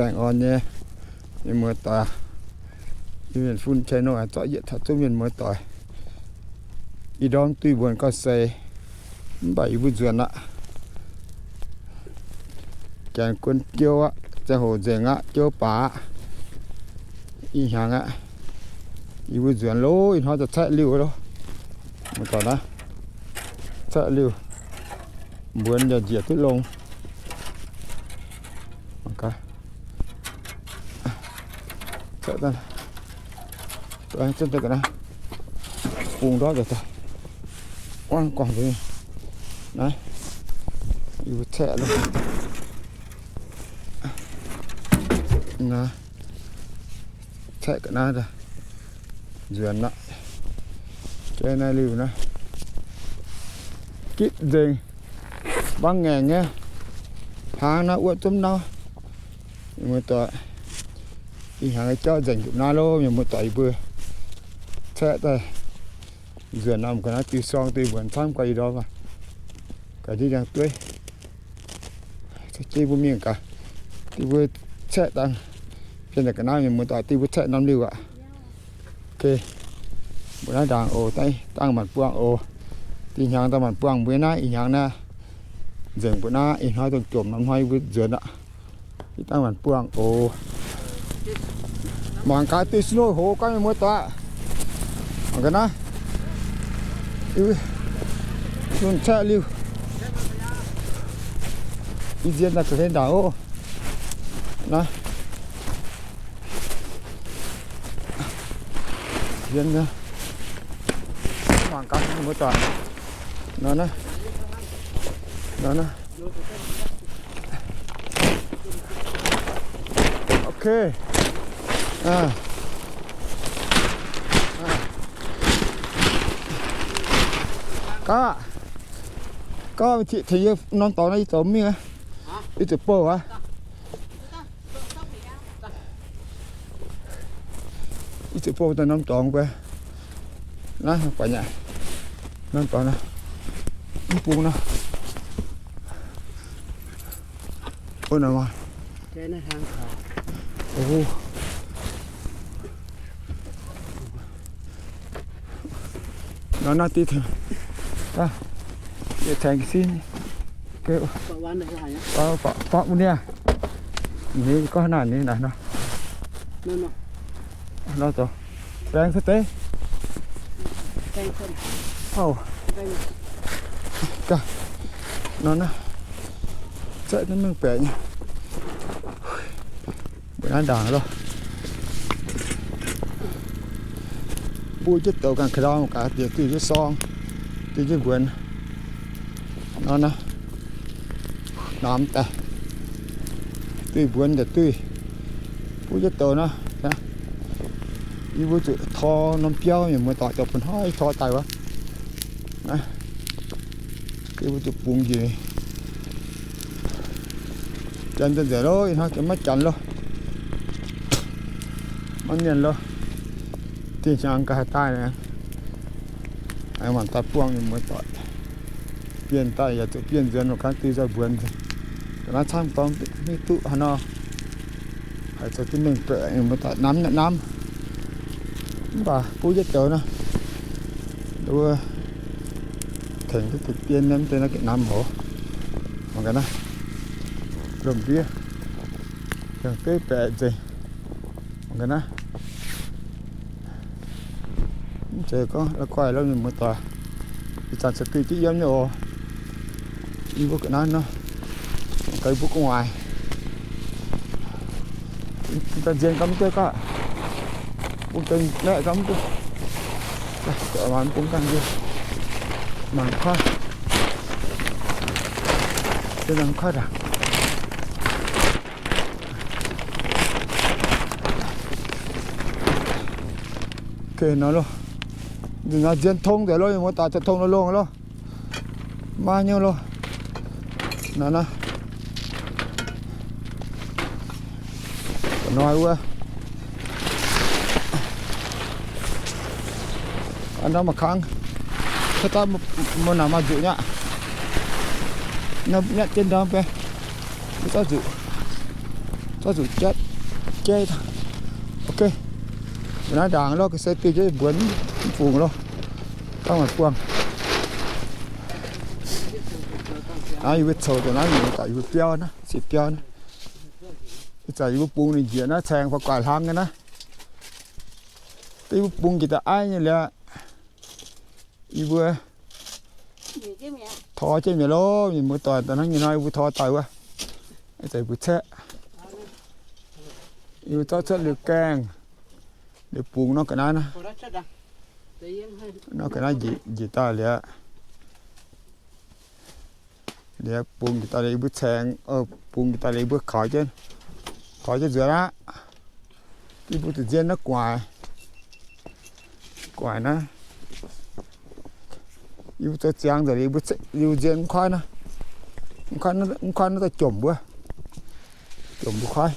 Baengh orn nyei mienh muoz-doic, Iu Mienh Fun channel aengx zorqv yietc taux zungv mienh muoz-doic. Ih ndorm duih mbuonx gauh seix, mv baac yie mbuo nzuonx aqv. Janx guon jouv aqv, ziangh hoc nzengc aqv, jouv baac aqv. Ih hnyangx aqv, yie mbuo nzuonx loh, ih hnoi daaih caeqv liuh loh. Mienh muoz-doic naaiv, caeqv liuh, mbuonx yaac njiec duqv longx. Bung ndortv daaih, guangc mbuo naaiv, yie mbuo caeqv loh. Naaiv, caeqv ga'naaiv daaih nzuonx aqv. Jaiv naaiv liuh naaiv, gitv nzengc, mbaang ngaengc nyei. Hnaangx naaiv wuov zomv nauv. Mienh muoz-doic, ih hnyangx jauv nzengc njiec naaiv loh. Mienh muoz-doic, yie mbuo caeqv daaih nzuonx norm ga'naaiv duih sorng duih mbuonx camv guai ih ndorm aqv. Gaax jienv ndiangx-dueiv, jienv mbuo mingh gaax. Diuh mbuo caeqv dangh, bienh daaih ga'naaiv, mienh muoz-doic, diuh mbuo caeqv norm liuh aqv. Mbuo naaiv ndaangc oc, dangh maanc buangh oc. Dih hnyangx dangh maanc buangh mbuo naaiv, ih hnyangx naaiv nzengc mbuo naaiv, ih hnoi dongh jomc norm hnoi mbuo nzuonx aqv. Dangh maanc buangh oc. Mangc gaax duih snow hoz gorngv mienh muoz-doic. Mangc gaax naaiv, lunh caeqv liuh. Ih nzien daaih ga'hlen ndaangc oc. Naaiv, mangc gaax mienh muoz-doic. Nor naaiv, nor naaiv. Ok. Gaav, gaav, tengx yie norm dorngx naaiv, yie zoux mingh aqv. Yie zuqc bouh aqv. Yie zuqc bouh daaih norm dorngx guai. Naaiv, norm dorngx naaiv, mv bung naaiv. Nor naaiv diqv tengx, yietc tengx sin. Borqv wuov niaa. Ninh gorngv naaic ninh naaic nor. Nor zoux. Baengx cuotv deix. Gaax, nor naaiv, zaeqv naaiv mengh baeqc nyei. Mbuo naaiv ndaangc loh. Mbuo jienv douz ganh ka'ndau gaax, diex duih jienv sorng, duih jienv mbuonx. Nor naaiv, namx daaih, duih mbuonx daaih duih. Mbuo jienv douz naaiv, yie mbuo zuqc tor norm biauv mienh muoz-doic, zoux bun hnoi tor daaih wuov. Yie mbuo zuqc bungx njiec. Janx nzengc nzengc loh, ih hnoi maiv janx loh, maiv mienh loh. Dinh hnyangx ga'haaix daaih naaic, aengx mangc daaih buangh mienh muoz-doic. Bienh daaih yaac zuqc bienh nzuonx, mangc gaax duih nzoih mbuonx. Ga'naaiv camv gorngv maiv duqv haaix nor. Haiz zoux duqv mengh baeqc, mienh muoz-doic, namx nyei namx. Mv baac buv jienv douz nor, wuov tengx duqv deix bienh nyei, mv deix naaiv gengh namx hoc. Mangc gaax naaiv, lomh ndiev ndiangx-dueiv baeqc nzengc. Mangc gaax naaiv, mv zeiz gorngv la'guaih loh, mienh muoz-doic. Ih zanc se duih jienv yiem nyei oc. Yie mbuo ga'naaiv nor, ga'naaiv mbuo gu'nguaaic. Daaih nzien gau mv duqv gaav, bung daaih maeqv gau mv duqv. Mangc bung ganh nzien, mangc kuaaiv, mangc kuaaiv aac. Ok, nor loh. Nzien tong nzengc loh, mienh muoz-doic, tong longx longx loh. Maiv hnyouv loh. Nor naaiv, hnoi wuov, nor mangc kangv, mbuo naaic maaih nzuqc nyei aqv. Nor miatv jienv ndau mv bei, mbuo zorqv nzuqc. Zorqv zuqc jatv jaiv. Ok. Naaiv ndaangc lorqc, ga'sie diuh jienv mbuonx mv fungc lorqc. Dangh maanc buangh. Naaiv yie mbuo coux dongh naaiv nyungc, zanc yie mbuo biauv naaiv, sieqv biauv naaiv. Ih zanc yie mbuo bungx ninh njiec naaiv caeng fai guaax hlang naaiv. Deix yie mbuo bungx njiec daaih aiv nyei liuz, yie mbuo tor jienv mi'aqv loh. Mienh muoz-doic, daaih hnangv nyei nor yie mbuo tor daaih wuov. Ih zanc yie mbuo caeqv, yie mbuo zorqv cuotv liuz gaengh, liuz bungx nor ga'naaiv naaiv. Nor ga'naaiv njiec daaih liuz, liuz bungx njiec daaih liuz yie mbuo caeng, bungx njiec daaih liuz yie mbuo kaux jienv, kaux jienv nzuonx aqv. Yie mbuo zuqc nzien naaiv gu'nguaaic, gu'nguaaic naaiv. Yie mbuo zoux ziangx nzengc liuz, yie mbuo nzien mv koiv naaiv, mv koiv naaiv daaih jomc wuov, jomc mbuo koiv,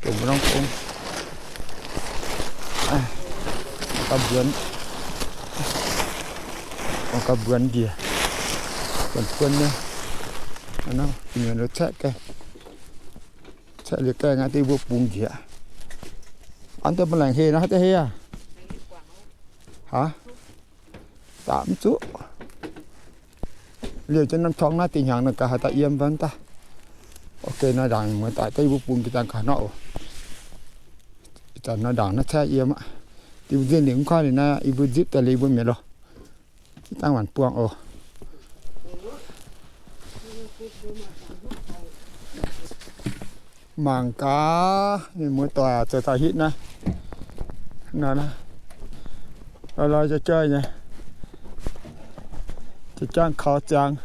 jomc mbuo norm gong. Gauh mbuonx, gauh mbuonx njiec, buonc buonc nyei. Mienh caeqv gaengh, caeqv liuz gaengh aqv, deix mbuo bungx njiec. An deix maiv laengc heh nor, haaix deix heh aqv? Aav, daaih mv zuqc. Liouh jienv norm qong naaiv dih hnyangx nor gaax haaix dauh yiem mv daaih. Ok, naaiv ndaangc muoz-doic, deix yie mbuo bungx jiex dangh gaax nor oc. Ih zanc naaiv ndaangc naaiv caeqv yiem aqv. Deix mbuo nzien lingc mv koiv ninh naaiv, yie mbuo nzipc daaih liuz mbuo mietc loh. Dangh maanc buangh oc. Mangc gaax, mienh muoz-doic, zoux taux hitv naaiv, naaiv, loi loi jaiv jaiv nyei, jiex jangv kaux ziangx,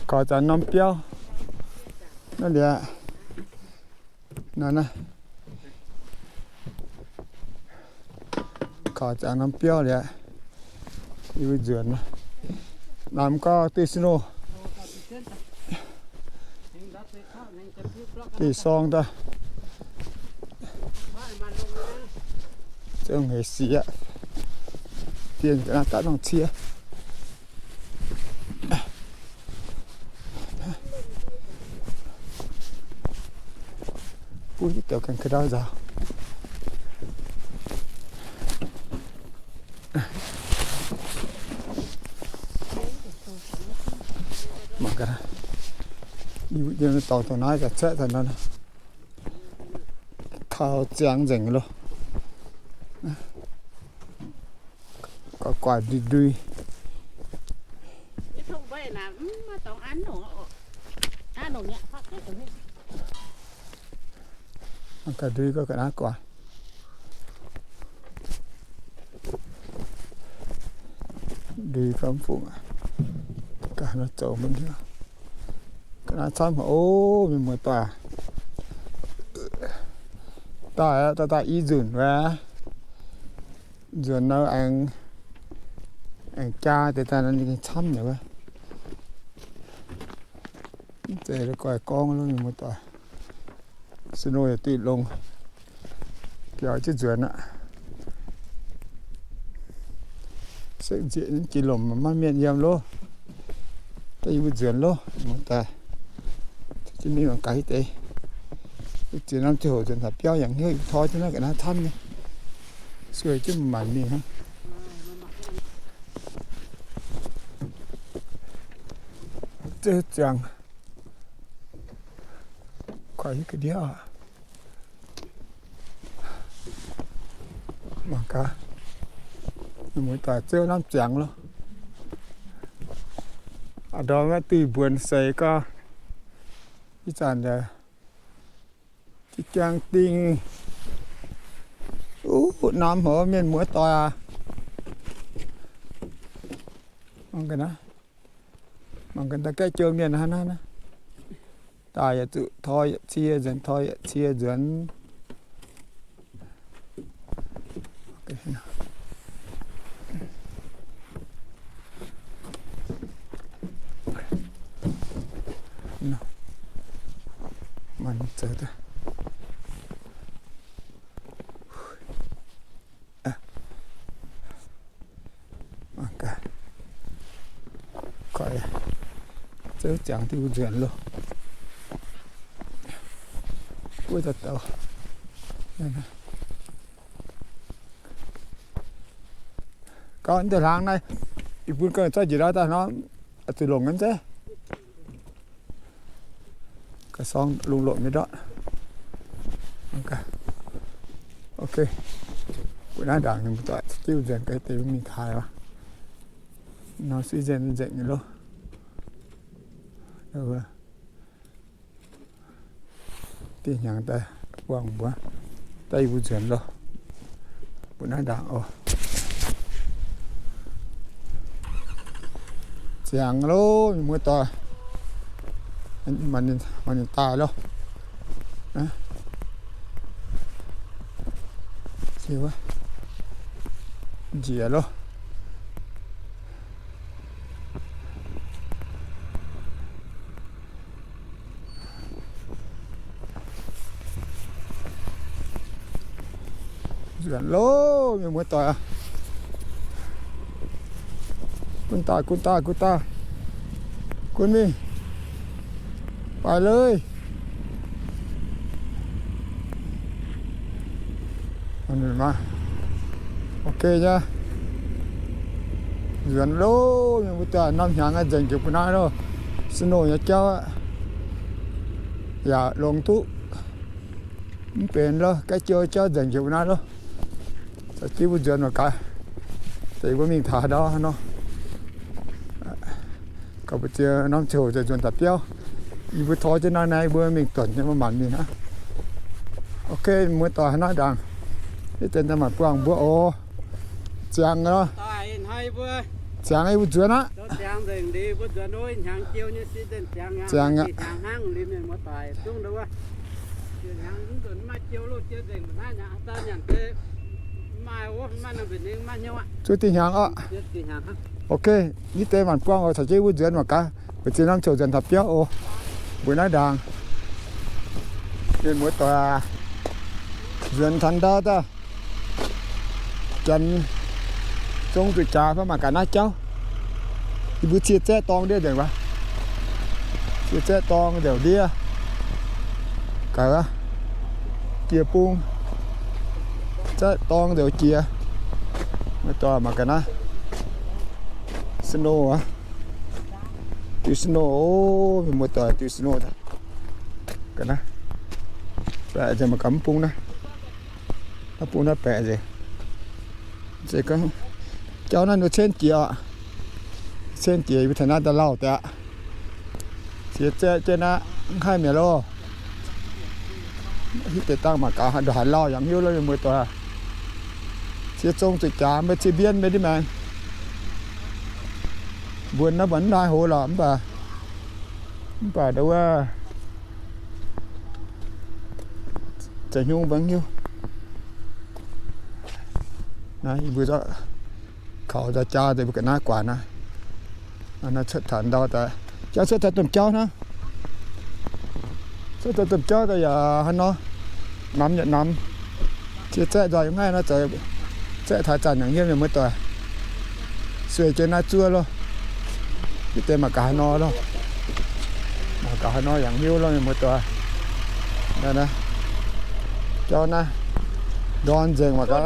kaux ziangx norm biauv. Naaiv liuz, naaiv, naaiv, kaux ziangx norm biauv liuz, yie mbuo nzuonx. Naaiv mv gorngv duqv snow, duqv sorng daaih, zungv hec sic aqv. Dien ga'naaiv daaih nongh cie. Buov hiuv douc ganh ka'ndau nzaaux. Mangc gaax, yie mbuo dorngx dongh naaiv gaax caeqv daaih nor, kaux ziangx nzengc loh. Gu'guaaic ndui ndui. Ga'ndui ga'naaiv guaax. Ndui fai mv fungc, ga'naaiv zoux mv hiuv. Ga'naaiv camv haic ov, mienh muoz-doic. Daaih, daaih, daaih i nzunc wuov, nzuonx nor aengx, aengx jaa deix daaih nor ninh camv nyei wuov. Mv zeiz la'guaih gorngv lo, mienh muoz-doic. Snow yaac duqv longx, biaux jienv nzuonx aqv. Sekv nzieqc nyei jiex lomc maiv mienh yiem loh. Daaih yie mbuo nzuonx loh, muoz-doic. Jienv mingh mangc gaax hitv deix. Ziex norm ziangh hoc nzuonx taux biauv yangh hnyouv yie tor jienv naaiv ga'naaiv camv nyei. Sueih jienv maanc mingh hnangv. Zouv ziangx. Kuaaiv hiuv ga'ndiev aqv. Mangc gaax, mienh muoz-doic, zouv lamh ziangx loh. A'ndorm maiv duih mbuonx seix gau. Ih zanc jiex jangx dingh. Uv, namx haic, mienh muoz-doic aac. Mangc gaax, mangc gaax da'gaeqv joux mienh hnangv naaiv. Daaih yaac zuqc tor yietc cie nzuonx, tor yietc cie nzuonx. Maaih zoux daaih. Mangc gaax, zouv ziangx diuh nzuonx loh. Wuov dauh dauh. Gauh deix hlang naaiv, yie bun gauh zorqv njiec ndau daaih nor, zuqc longc nyei zeiv. Ga'sorng lungh loc nyei ndortv. Ok. Mbuo naaiv ndaangc mbuo doic jiuv nzengc ga'deix mingh taaix oc. Nor suiv nzengc nzengc nyei loh. Dingh hnyangx daaih buangh mbuo daaih yie mbuo nzuonx loh. Mbuo naaiv ndaangc oc. Ziangx loh, mienh muoz-doic. Mangc ninh daaih loh. Njiec loh. Nzuonx loh, mienh muoz-doic aac. Gunv daaih, gunv daaih, gunv daaih. Gunv mingh. Baaix leiz. Ok nyei. Nzuonx loh, mienh muoz-doic, norm hnyangx nzengc jiex mbuo naaiv loh. Snow nyei jauv aqv. Yaac longx duqv mv benx loh, gaeqv jiou jauv nzengc jiex mbuo naaiv loh. Caux jienv mbuo nzuonx mangc gaax. Deix mbuo mingh taux haaix ndau haaix nor. Gauh mbu'ziex norm ziangh hoc nzuonx da'biauv. Yie mbuo tor jienv naaiv naaiv, yie mbuo mingh duonc nyei, mbuo maanc mingh hnangv. Ok, muoz-doic, haaix naaiv ndaangc, hitv deix daaih maanc buangh mbuo oc. Ziangx loh. Ziangx yie mbuo nzuonx aqv. Ziangx aqv. Zuov dih hnyangx oc. Ok, hitv deix maanc buangh oc, caux jienv mbuo nzuonx mangc gaax. Mbu'ziex norm ziangh hoc nzuonx taux biauv oc. Mbuo naaiv ndaangc. Mienh muoz-doic aac, nzuonx taux ndau daaih, janx zong zuqc jaax fai mangc gaax naaiv jauv. Yie mbuo cie zaeqv dorng ndiev nzengc wuov. Cie zaeqv dorng nzengc ndiev. Gaax wuov, jiex bung, zaeqv dorng nzengc jiex. Muoz-doic mangc gaax naaiv, snow aac. Diuh snow oc, mienh muoz-doic, diuh snow. Gaax naaiv, baeqc nzengc mangc gaax mv bung naaiv. Mv bung naaiv baeqc nzengc. Jauv naaiv nduov cen jiex oc. Cen jiex yie mbuo taux naaiv daaih lauh deix aqv. Cie zaeqv jienv naaiv mv haih mi'aqv loh. Hitv deix dangh mangc gaax, ndongc haaix lauh yaac mv hiuv loh, mienh muoz-doic. Cie zong zuqc jaax mbuo cie mbienv mbuo ndiev maengx. Mbuonx naaiv mbuonx mv nqaai hoz lorqc, mv baac, mv baac ndau wuov za'hnyungv mbuo mv hiuv. Naaiv yie mbuo zorqv kaux nzauh jaa deix mbuo ga'naaiv guaax naaiv. Naaiv cuotv taux ndau daaih, jangv cuotv taux domh jauv hnangv. Cuotv taux domh jauv daaih yaac haaix nor, namx yaac namx. Cie zaeqv nzoih yiem naaiv nor zoux, zaeqv taux zanc yaac hiuv, mienh muoz-doic. Sueih jienv naaiv zuov loh. Hitv deix mangc gaax haaix nor loh. Mangc gaax haaix nor yaac hiuv loh, mienh muoz-doic. Naaiv, jauv naaiv ndorn nzengc mangc gaax.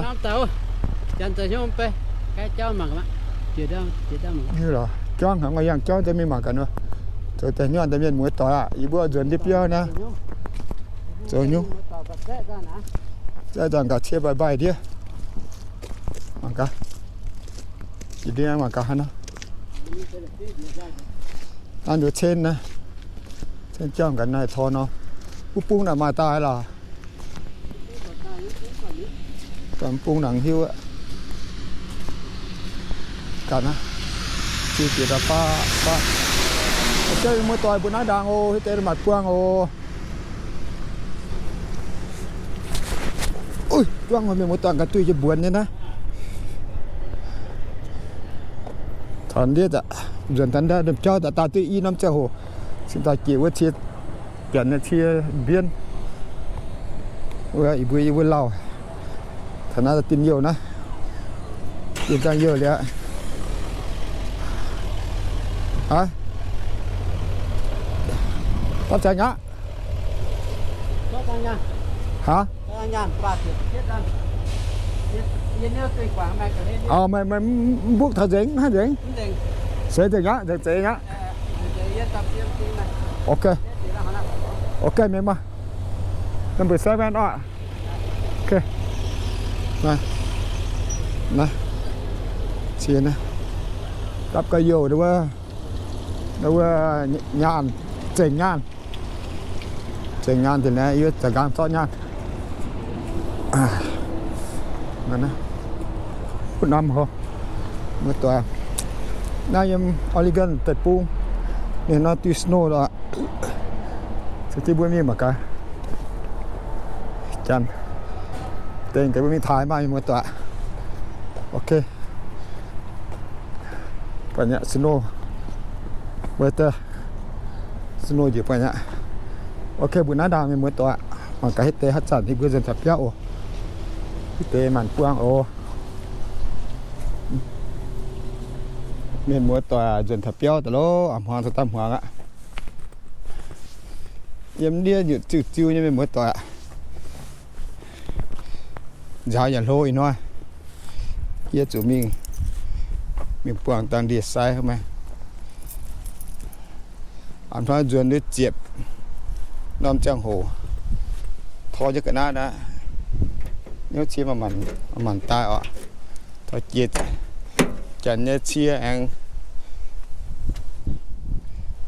Hiuv lorqc, jauv haic, yangh jauv deix mingh mangc gaax nor. Zoux daaih hnyouv daaih, mienh muoz-doic aac, yie mbuo nzuonx ndiev biauv naaiv. Zoux nyungc, zaeqv nzangc gaax cie mbaih mbaih ndiev. Mangc gaax, jiex ndiev mangc gaax haaix nor. Naaiv nduov cen naaiv, cen jauv gaax naaiv tor nor. Wuov bung naaic maaih daaih lorqc. Mv bung naaic hiuv aqv. Gaax naaiv, cie jiex daaih baav baav. Jauv mienh muoz-doic, mbuo naaiv ndaangc oc, hitv deix maaih buangh oc. Uix, buangh mienh muoz-doic, gaax duih jienv mbuonx nyei naaiv. Taux ndiev aqv, nzuonx taux ndau domh jauv daaih, daaih duqv i norm ziangh hoc, cingx daaih jiex wuov cie bienx nyei cie mbienv. Wuov, yie mbuo, yie mbuo lauh taux naaiv daaih dimh youh naaiv, dimh dangh youh liuz aqv. Dapv zaangc aqv. Aa, meih, meih mv butv taux nzengc, mv haih nzengc. Seix nzengc aqv, nzengc zeiz aqv. Ok, mienh maah, mbuo saengv orqc. Dapv ga'yoh wuov, wuov nyaanh, zengc nyaanh. Zengc nyaanh deix naaiv, yie zanc nqaang zorqv nyaanh. Butv norm hoc, muoz-doic. Naaiv yiem Oregon deic-bung, ninh nor diuh snow lorqc. Se diuh mbuo mingh mangc gaax. Janx dengh deix mbuo mingh taaih maah, mienh muoz-doic. Ok. Buatc nyei snow, weather, snow njiec buatc nyei. Ok, mbuo naaiv ndaangc mienh muoz-doic, mangc gaax hitv deix haaix zanc yie mbuo nzuonx taux biauv oc. Hitv deix maanc buangh oc. Mienh muoz-doic, nzuonx taux biauv daaih loh, a'hmuangx caux daaih hmuangx aqv. Yiem ndiev nyutc ziuh ziuh nyei mienh muoz-doic aqv. Nzaaux yaac hlo ih hnoi. Yie zuqc mingh, mingh buangh dangh ndie-sai maah. A'hnoi nzuonx ndiev ziepc norm ziangh hoc, tor jienv ga'naaiv aqv. Hnyouv cie manc-manc daaih orqc. Tor jiex janx nyei cie aengx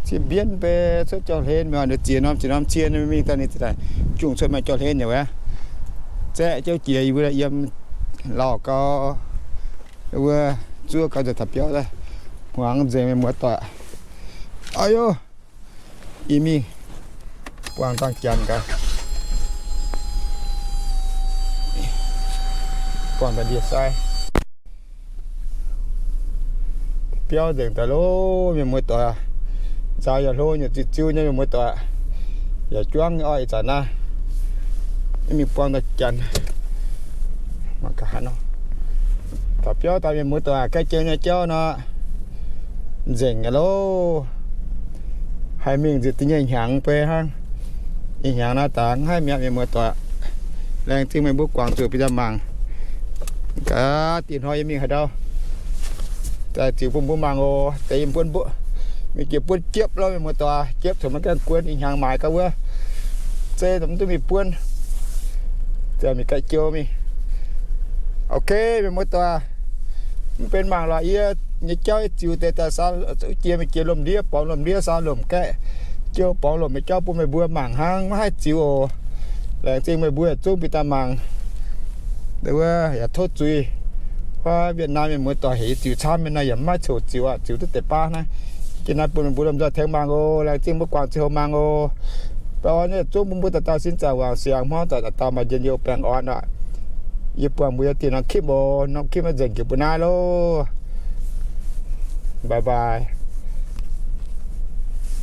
cie mbienv mbe cuotv jauv-hlen mi'aqv. Ninh ziex norm ziex norm cie mingh daaih ninh ziouc jungh cuotv maaih jauv-hlen nyei wuov. Zaeqv jouv jiex yie mbuo yiem lauh gau, wuov zuov gau nzuonx taux biauv daaih, hmuangx nzengc mienh muoz-doic. Aa yo, ih mingh buangh dangh janx gaax, buangh dangh ndie-sai. Biauv nzengc daaih loh mienh muoz-doic. Nzaaux yaac hlo, nyutc ziuh ziuh nyei mienh muoz-doic. Yaac juangv nyei orqc ih zanc naaiv. Mingh buangh dangh janx. Mangc gaax haaix nor. Taux biauv daaih mienh muoz-doic, gaeqv jien nyei jauv nor, nzengc aqv loh. Haih mingh nziex da'nyeic hnyangx beiv hnangv. Ih hnyangx naaiv daaih mv haih mi'aqv mienh muoz-doic. Laengz zingh meih mbuo guangc zuqc bieqc daaih mangc. Gaax dieh hnoi yie mingh haaix ndau, daaih ziux bun mbuo mangc oc. Deix yiem buonv mbuo, mingh jiex buonv jiepv lorqc mienh muoz-doic. Jiepv corc maiv gaengh guon, ih hnyangx maaiz gau wuov, zeiz mv duqv mingh buonv, ziouc mingh gaeqv jiou mingh. Ok, mienh muoz-doic, mv benx mangc lorqc. Yie nyei jauv yie ziux deix daaih, jiex mingh jiex lomh ndiev, borngz lomh ndiev, saau lomh gaeqv, jiou borngz lomh nyei jauv bun meih mbuo mangc hnangv, maiv haih ziux oc. Laengz zingh meih mbuo yietc zungv bieqc daaih mangc. Wuov yaac tov zuiz huaav Việt Nam mienh muoz-doic heuc yie ziux camv nyei nor, yaac maiv coc ziux aqv, ziux duqv deix baav naaiv. Jiex naaiv bun meih mbuo lomh nzoih tengx mangc oc. Laengz zingh mbuo guangc ziangh hoc mangc oc. Baengh orn yietc zungv bun mbuo dauh dauh sin zaangc wangc siangx hmuangv, dauh dauh maaih njien-youh baengh orn aqv. Yie buangh mbuo nyei dieh norm คลิป oc, norm คลิป naaiv nzengc jiex mbuo naaiv loh. Bye bye.